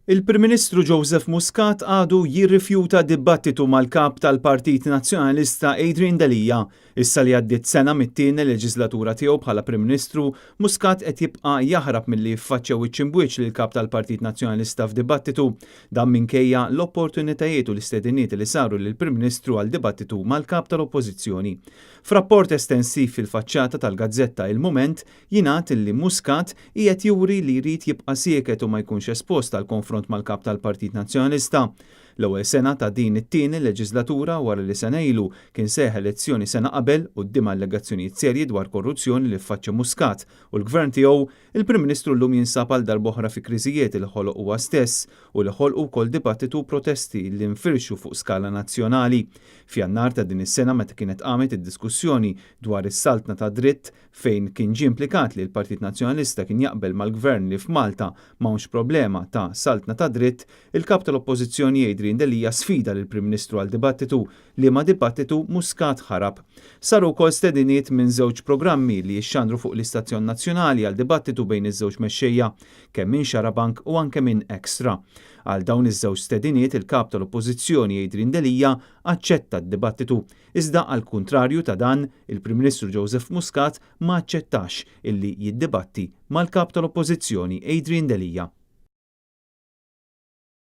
Il-Prim Ministru Joseph Muscat għadu jirrifjuta dibattitu mal-Kap tal-Partit Nazzjonalista Adrian Delia. Issa li għaddiet sena mit-tieni leġislatura tiegħu bħala Prim Ministru, Muscat qed jibqa' jaħrab milli jiffaċċja wiċċ imb'wiċċ lill-Kap tal-Partit Nazzjonalista f'dibattitu. Dan minkejja l-opportunitajiet u l-istediniet li saru lill-Prim Ministru għal dibattitu mal-Kap tal-Oppożizzjoni. F'rapport estensiv fil-faċċata tal-gazzetta Il-Mument jingħad li Muscat qiegħed juri li jrid jibqa' sieket u ma jkunx espost għal konfront mal-Kap tal-Partit Nazzjonalista. L-ewwel sena ta' din it-tieni leġislatura wara li sena ilu kien seħħ elezzjoni sena qabel quddiem allegazzjonijiet serji dwar korruzzjoni li ffaċċja Muscat u l-Gvern tiegħu, il-Prim Ministru llum jinsab għal darb'oħra fi kriżijiet li ħoloq huwa stess u li ħolqu wkoll dibattitu u protesti li nfirxu fuq skala nazzjonali. F'Jannar ta' din is-sena meta kienet qamet id-diskussjoni dwar is-saltna tad-dritt fejn kien ġie implikat li l-Partit Nazzjonalista kien jaqbel mal-Gvern li f'Malta m'hawnx problema ta' saltna tad-dritt, il-Kap tal-Oppożizzjoni Adrian Delia sfida lill-Prim Ministru għal dibattitu, liema dibattitu Muscat ħarab. Saru wkoll stediniet minn żewġ programmi li jixxandru fuq l-istazzjon nazzjonali għal dibattitu bejn iż-żewġ mexxejja, kemm minn Xarabank u anke minn Extra. Għal dawn iż-żewġ stediniet il-Kap tal-Oppożizzjoni Adrian Delia aċċetta d-dibattitu. Iżda għall-kuntrarju ta' dan, il-Prim Ministru Joseph Muscat ma aċċettax illi jiddibatti mal-Kap tal-Oppożizzjoni Adrian Delia.